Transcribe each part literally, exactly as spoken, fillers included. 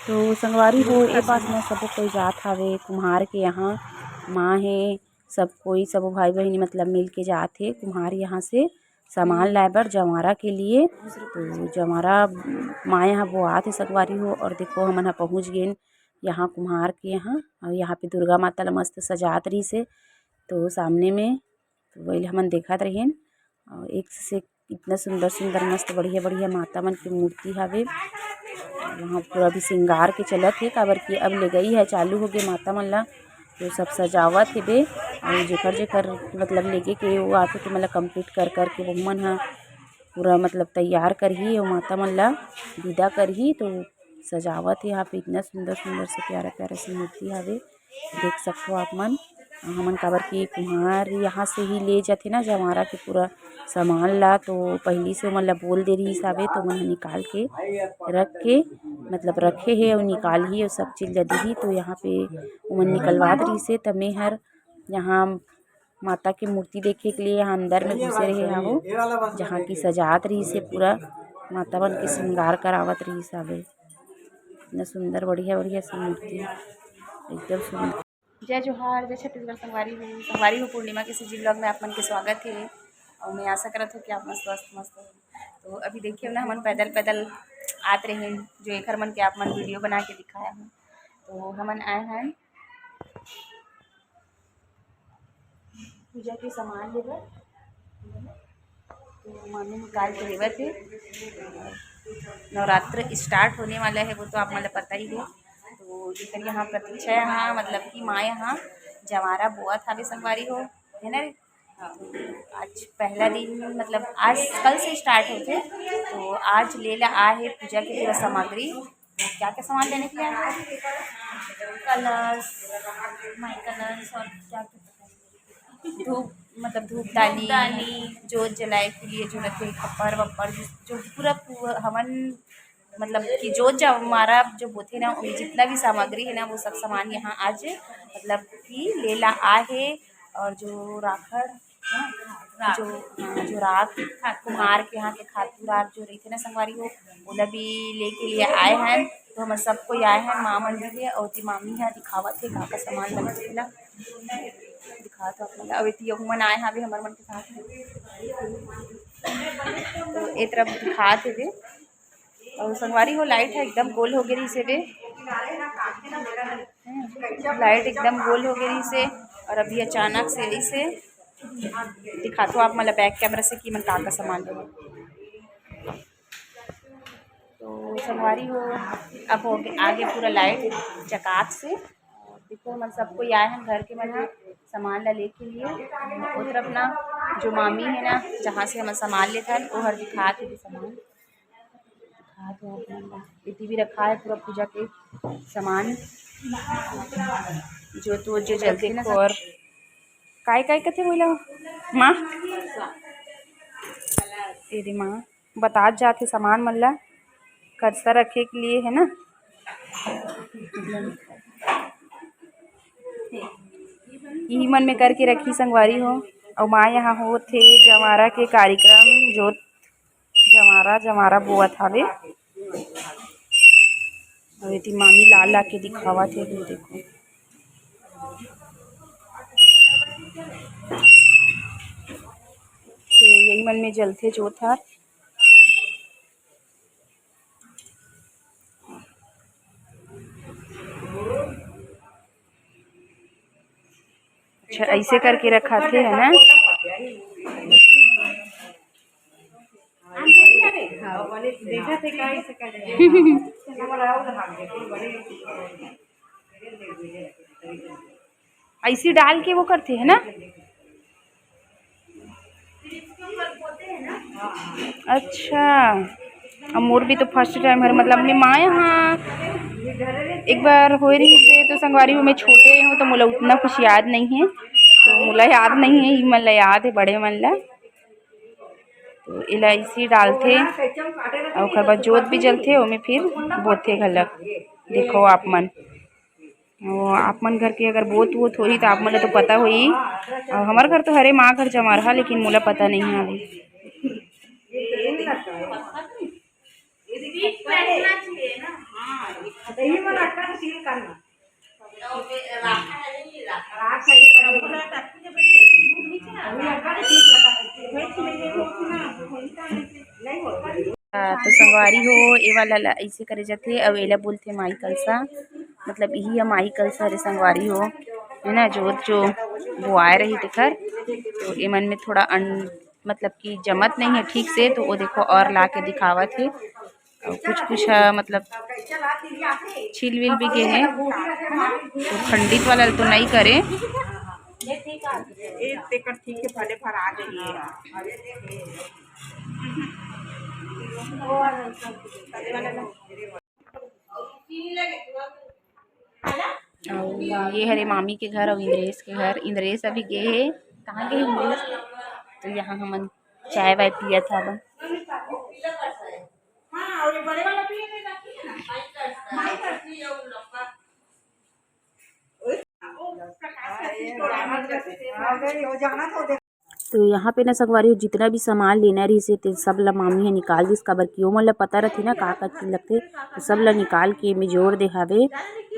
तो संगवारी हो, ए पास में सबो कोई जात हावे कुम्हार के यहाँ। माँ हे, सब कोई, सबो भाई बहिनी मतलब मिल के जात हे कुम्हार यहाँ से सामान लाए बर जंवारा के लिए। तो जंवारा माँ यहाँ बोआत हे संगवारी हो। और देखो, हमन ह पहुँच गेन यहाँ कुम्हार के यहाँ। और यहाँ पे दुर्गा माता ला मस्त सजात रहिस हे, तो सामने में तो वही हमन देखत रहेन। और एक से एक इतना सुंदर सुंदर, मस्त बढ़िया बढ़िया माता मन के मूर्ति हावे। वहाँ पूरा अभी सिंगार के चलत हे, काबर कि अब लेगई ह चालू होगे माता मन ला, तो सब सजावत हेबे। और जेकर जेकर मतलब लेगे के वो आथे, तो मतलब कंप्लीट कर करके वो मन ह पूरा मतलब तैयार करही और माता मन ला विदा करही। तो सजावत हे यहाँ पे, इतना सुंदर सुंदर से प्यारा प्यारा से मूर्ति हावे, देख सकथो आप मन। हमन काबर कि कुम्हार यहाँ से ही ले जाथे ना जंवारा के पूरा सामान ला, तो पहिली से ओमन ला बोल दे रहिस हावे, तो ओमन ह निकाल के रख के मतलब रखे हे और निकालही और सब चीज ला दिही। तो यहाँ पे ओमन निकलवात रहिस हे, त मैं हर यहाँ माता के मूर्ति देखे के लिए यहाँ अंदर में घुसे रहे हावो, जहाँ की सजात रहिस हे पूरा, माता मन के श्रृंगार करावत रहिस हावे। इतना सुंदर, बढ़िया बढ़िया से मूर्ति, एकदम सुंदर। जय जोहार, जय छत्तीसगढ़ संगवारी हो। संगवारी हो, पूर्णिमा के सीजी ब्लॉग में आप मन के स्वागत हे। और मैं आशा करत हूँ कि आप मन स्वस्थ मस्त हो। तो अभी देखिए ना, हमन पैदल पैदल आत रहे, जो एकर मन के आप मन वीडियो बना के दिखाया हूँ। तो हमन आए हैं पूजा के सामान लेबर। तो मामी निकाल के लेवत हे। नवरात्र स्टार्ट होने वाला है, वो तो आप मतलब पता ही है। तो जेकर यहाँ प्रतीक्षा यहाँ, मतलब कि माँ यहाँ जंवारा बोआत हावे संगवारी हो, है ना रे? तो आज पहला दिन, मतलब आज कल से स्टार्ट होथे। तो आज ले ला आ है पूजा के पूरा सामग्री। क्या क्या सामान लेने के लिए आए हैं? कलश, माई कलश और क्या क्या धूप, मतलब धूप दानी, जोत जलाए के लिए जो रथे, खप्पर वप्पर, जो, जो पूरा पू-, हवन, मतलब कि जोत जंवारा जो बोथे ना, ओमे जितना भी सामग्री है ना, वो सब सामान यहाँ आज मतलब कि लेला आहे। और जो राखड़, हाँ, जो, हाँ, जो राख, कुम्हार के यहाँ के खातू राख जो रहिथे ना संगवारी हो, ओला भी लेके लिए आए हैं। तो हमर सब कोई आए हैं, माँ मन भी है और ओती मामी ह दिखावत हे का का सामान लगथे तेला। दिखात हो आप मन ला। अउ एती अहू मन आए हावे हमर मन के साथ में। तो ए तरफ दिखात हे दे। अउ संगवारी हो, लाइट ह एकदम गोल हो गे रहिस हे बे। हम्म, लाइट एकदम गोल हो गे रहिस हे। और अभी अचानक से अइसे दिखात हो आप मन ला बैक कैमरा से कि मन का का सामान लेवत। तो संगवारी हो, अब हो गे, आगे पूरा लाइट चकात से। देखो, हमन सब कोई आए हैं घर के मन ह सामान ला लेके लिए। ओ तरफ ना जो मामी है ना, जहाँ से हमन सामान लेथन, ओहर दिखात हे सामान। दिखात हो आप मन ला। एती भी रखा है पूरा पूजा के सामान, जो तो जो जलथे ना। देखो, और काय काय कथे बोला माँ, ए दे माँ, बतात जात हे सामान मन ला करसा रखे के लिए, है ना। इही मन में करके रखी संगवारी हो। अउ माँ यहाँ होत हे जंवारा के कार्यक्रम, जोत जंवारा, जंवारा बोवत हावे। अउ एती मामी ला ला के दिखावत हे, देखो। तो यही मन में जलथे जोत हर। अच्छा, ऐसे करके रखाथे, है ना? ऐसे डाल के वो करथे, है ना? अच्छा, अब मोर भी तो फर्स्ट टाइम हर, मतलब मैं माँ यहाँ एक बार होए रहिस हे, तो संगवारी हो, मैं छोटे रहे हूँ, तो मोला उतना कुछ याद नहीं है, तो मोला याद नहीं है, ई मन ला याद है, बड़े मन ला। तो इलायची डालथे, अउ ओकर बाद जोत भी जलथे, ओमे फिर बोथे घलक। देखो आप मन, वो आप मन घर के अगर बोत वोत होही, तो आप मन ला तो पता होही। अउ हमर घर तो हरे माँ घर जमरहा, लेकिन मोला पता नहीं है अभी। हाँ, तो संगवारी हो, ए वाला ला ऐसे करे जाथे, अउ एला बोलथे माई कलसा, मतलब यही है माई कलसा रे संगवारी हो, है ना, जो जो बोआए रही तेखर, तो एमन में थोड़ा अन-, मतलब कि जमत नहीं है ठीक से, तो वो देखो और ला के दिखावत हे। अउ कुछ कुछ ह, मतलब छिल विल भी गे हे, तो खंडित वाला तो नहीं करे। ए, तेकर ठीक के भले भरा दे ये। अउ ये हरे मामी के घर अउ इंद्रेश के घर। इंद्रेश अभी गे हे, कहाँ गे हे इंद्रेश? तो यहाँ हमन चाय वाय पियत हवन। तो यहाँ पे ना संगवारी हो, जितना भी सामान लेना रहिस हे, ते सब ला मामी ह निकाल दिस, काबर कि ओमन ला पता रथे ना का का चीज लगथे, तो सब ला निकाल के एमे जोड़ दे हावे,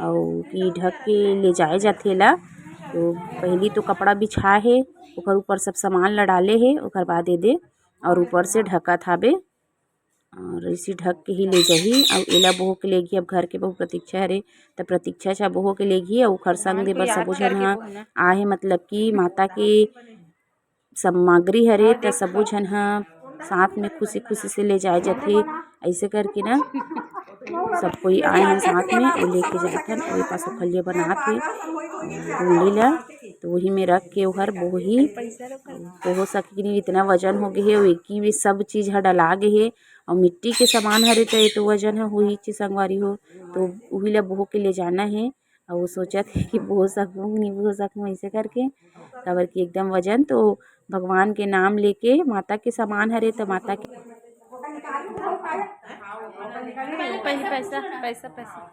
अउ कि ढक के ले जाए जाथे ला। तो पहली तो कपड़ा बिछा हे, ओकर ऊपर सब सामान ला डाले हे, ओकर बाद एदे अउ ऊपर से ढकत हावे। अउ इसी ढक के ही ले जाही। अउ एला बोहो के लेगही। अब घर के बहू प्रतीक्षा हरे, त प्रतीक्षा चा बोहो के लेगही। अउ ओखर संग दे बर सबो झन ह आहे, मतलब कि माता के सामग्री हरे, त सबो झन ह साथ में खुशी खुशी से ले जाए जाथे। ऐसे करके ना सब कोई आए हैं साथ में, वो लेके जात हन। अउ ए पास ओखलिया बनात हे गोली ला, तो वही में रख के ओहर बोही। बोहो सके कि नहीं, इतना वजन हो गए हे, अउ एक ही में सब चीज ह डला गए हे। अउ मिट्टी के सामान हरे, त ये तो वजन ह होही ची संगवारी हो। तो उही ला बोहो के ले जाना हे। अउ वो सोचत हे कि बोहो सकूँ कि नहीं बोहो सकूँ, ऐसे करके, काबर कि एकदम वजन तो भगवान के नाम लेके, माता के सामान हरे, त माता के पहले, पहले पैसा, पैसा, पैसा।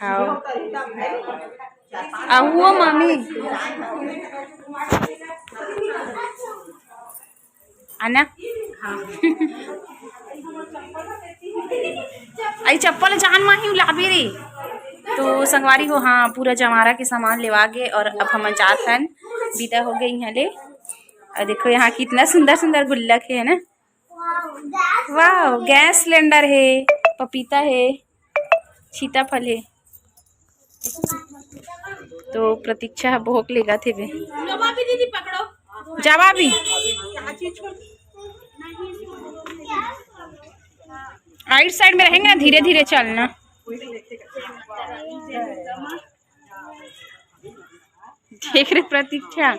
हाँ। आ, वो मामी। आना। आई चप्पल जान माही लाबे रे। तो संगवारी हो, हाँ, पूरा जमारा के सामान लेवा गे और अब हमन जात हन, विदा हो गए यहाँ ले। और देखो यहाँ कितना सुंदर सुंदर गुल्लक है ना। वाह, गैस सिलेंडर है, पपीता है, सीताफल है। तो प्रतीक्षा ह बोहक लेगत हेबे। लो भाभी, दीदी पकड़ो। जा भाभी। राइट साइड में रहेंगे ना, धीरे धीरे चलना। देख रे प्रतीक्षा,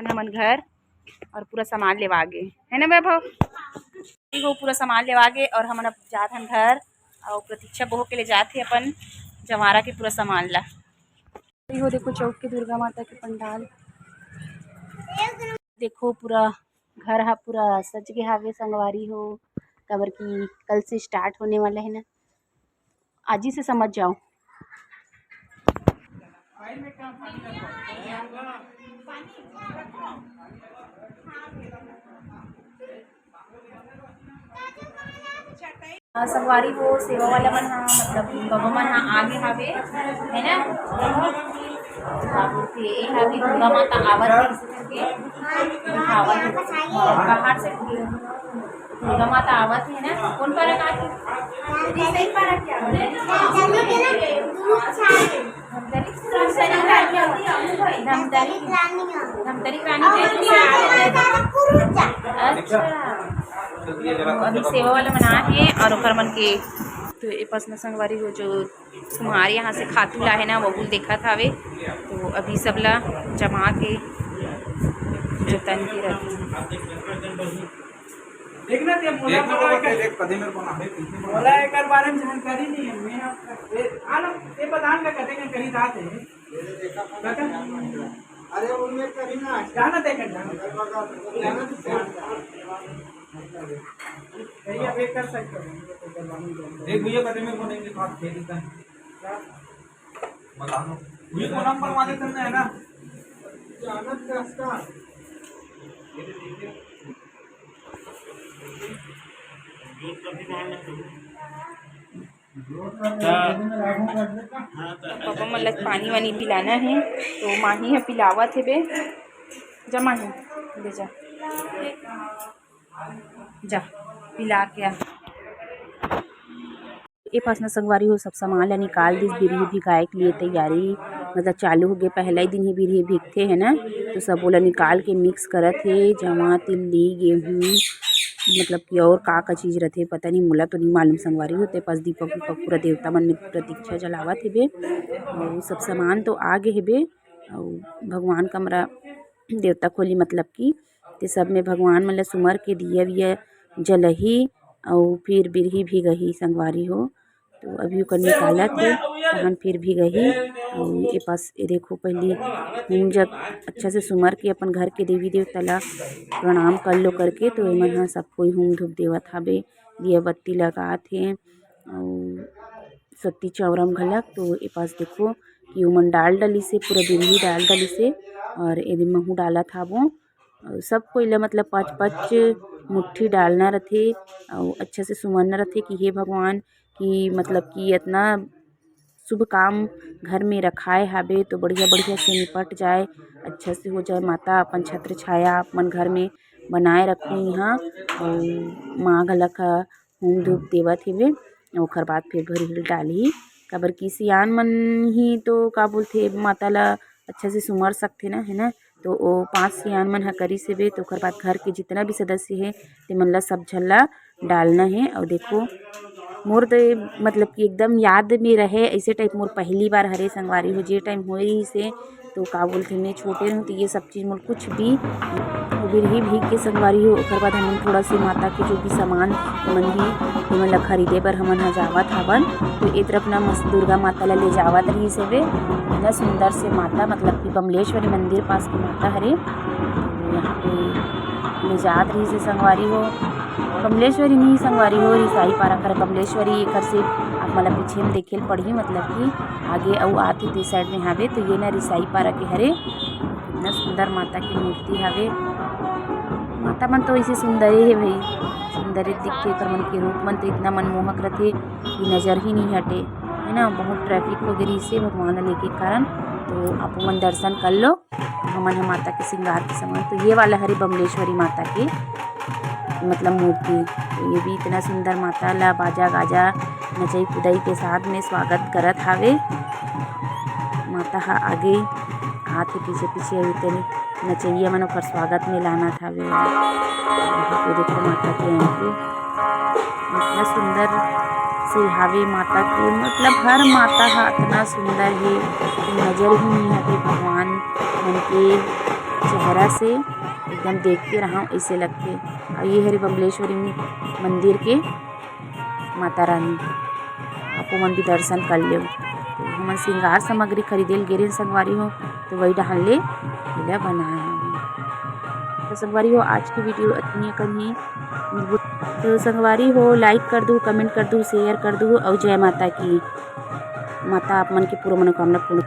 हमन घर और पूरा सामान लेवा गे, है ना वैभव? ठीक हो, पूरा सामान लेवा गे और हमन अब जात हन घर। और प्रतीक्षा बोह के ले जात हे अपन जमारा के पूरा सामान ला। ये हो देखो चौक के दुर्गा माता के पंडाल, देखो पूरा घर हा पूरा सज गे हावे संगवारी हो, काबर कि कल से स्टार्ट होने वाला है ना। आज ही से समझ जाओ। हाँ, संगवारी हो, सेवा वाला मन हा, मतलब, बाबा मन हा आगे हावे, है ना? ये हावे दुर्गा माता आवत है, करके दिखावत है। बाहर से दुर्गा माता आवत है ना, कौन पारा का थी? धमतरी के ना दूध चाय। धमतरी? धमतरी रानी। धमतरी रानी के दूध चाय। अच्छा। अभी सेवा वाला मन आए हैं और ओकर मन के, तो ए पास न संगवारी हो जो तुम्हारे यहाँ से खातू ला है ना, वो कुल देखत हावे। तो अभी सब ला जमा के जोतन के रखी। देखना ते मोला देख लो, पता है देख, कदे मेरे को ना है, पीछे बोला। मोला एकर बारे में जानकारी नहीं है। मैं आप, ए, आ ना, ये प्रधान का कदे का कहीं रात है। अरे, उनमें कहीं ना। जाना देखा, जाना। जाना तो क्या? भैया, वे कर सकते हो, उनको तो करवाने दो। देख भैया, पहले मेरे को नहीं दिखा, दे देता है। क्या? बता दो। भैया, दो नंबर वाले करना है ना? आनंद का रास्ता। ये तो ठीक है। पापा मन ला पानी वानी पिलाना है, तो माही ह पिलावत हे बे। जमा है, ले जा, जा पिला के आ। ए पास न संगवारी हो सब सामान ला निकाल दिस, बिरही भिगाए के लिए तैयारी मतलब चालू हो गए। पहला ही दिन ही बिरही भिगथे है ना, तो सब ओला निकाल के मिक्स करत हे। जमा, तिल्ली, गेहूं, मतलब कि और का का चीज रथे पता नहीं, मोला तो नहीं मालूम संगवारी हो। ते पास दीपक वीपक पूरा देवता मन में प्रतीक्षा जलावत हेबे। और सब सामान तो आ गए हेबे। और भगवान कमरा देवता खोली मतलब कि ते सब में भगवान मन ला सुमर के दिया विया जलही। और फिर बिरही भिगही संगवारी हो। तो अभी ओकर निकालत हे, तहन फिर भिगही। अउ ए पास ए देखो, पहिली हूम जग अच्छा से सुमर के अपन घर के देवी देवता ला प्रणाम कर लो करके, तो एमन ह सब कोई हूम धूप देवत हाबे, दिया बत्ती लगात हे अउ सत्ती चौरा म घलक। तो ए पास देखो कि ओमन डाल डलिस हे, पूरा बिरही डाल डलिस हे अउ एदे महू डालत हाबो। अउ सब कोई ला मतलब पाँच पाँच मुट्ठी डालना रथे अउ अच्छा से सुमरना रथे कि हे भगवान, कि मतलब कि इतना शुभ काम घर में रखाए हाबे तो बढ़िया बढ़िया से निपट जाए, अच्छा से हो जाए। माता अपन छत्र छाया अपन घर में बनाए रखो इहाँ। अउ माँ घलक ह हूम धूप देवत हेबे, ओखर बाद फिर ढोरी डालही, काबर कि सियान मन ही तो का बोलथे माता ला अच्छा से सुमर सकथे ना, है ना। तो ओ पाँच सियान मन ह करिस हेबे, तो ओकर बाद घर के जितना भी सदस्य हे, तेमन ला सब झन ला डालना हे। अउ देखो, मोर तो ये मतलब कि एकदम याद में रहे, ऐसे टाइप मोर पहली बार हरे संगवारी हो, जे टाइम होए रहिस हे, तो का बोलथे, मैं छोटे रहूँ, तो ये सब चीज मोर कुछ भी बिरही भीग के संगवारी हो। ओकर बाद हमन थोड़ा से माता के जो भी सामान मन ही, ओमन ला खरीदे बर हमन ह जावत हवन। तो ए तरफ ना मस्त दुर्गा माता ला ले जावत रहिस हेबे, इतना सुंदर से माता, मतलब कि बमलेश्वरी मंदिर पास की माता हरे। तो यहाँ पे ले जात रहिस हे संगवारी हो, बमलेश्वरी नहीं संगवारी हो, रिसाई पारा कर बमलेश्वरी, एकर से आप मन ला पीछे में देखे ल पड़ही, मतलब कि आगे अउ आती ते साइड में हावे। तो ये ना रिसाई पारा के हरे, कितना सुंदर माता की मूर्ति हावे। माता मन तो ऐसे सुंदर ही है भाई, सुंदर ही दिखते, एकर मन के रूप मन तो इतना मनमोहक रहते कि नजर ही नहीं हटे, है ना। बहुत ट्रैफिक वगैरह इसे भगवान लेके कारण, तो आप मन दर्शन कर लो। हमन ह माता के श्रृंगार के समान, तो ये वाला हरे बमलेश्वरी माता के मतलब मूर्ति। तो ये भी इतना सुंदर माता ला बाजा गाजा नचई कुदई के साथ में स्वागत करत हावे। माता ह आगे आत हे, पीछे पीछे अभी तनी नचइया मन ओकर स्वागत में लानत हावे। ये देखो माता के एंट्री। इतना सुंदर से हावे माता के, मतलब हर माता हा इतना सुंदर हे कि नजर ही नहीं हटे भगवान मन के चेहरा से, एकदम देखते रहा ऐसे लगते। और ये हरे बमलेश्वरी मंदिर के माता रानी, आपो मन भी दर्शन कर लेव। तो हमन श्रृंगार सामग्री खरीदे ल गे रहेन संगवारी हो, तो वही डहान ले एला बनाए हन। तो संगवारी हो, आज की वीडियो अतनी कन ही। तो संगवारी हो, लाइक कर दू, कमेंट कर दू, शेयर कर दू, और जय माता की। माता आप मन के पूरा मनोकामना पूर्ण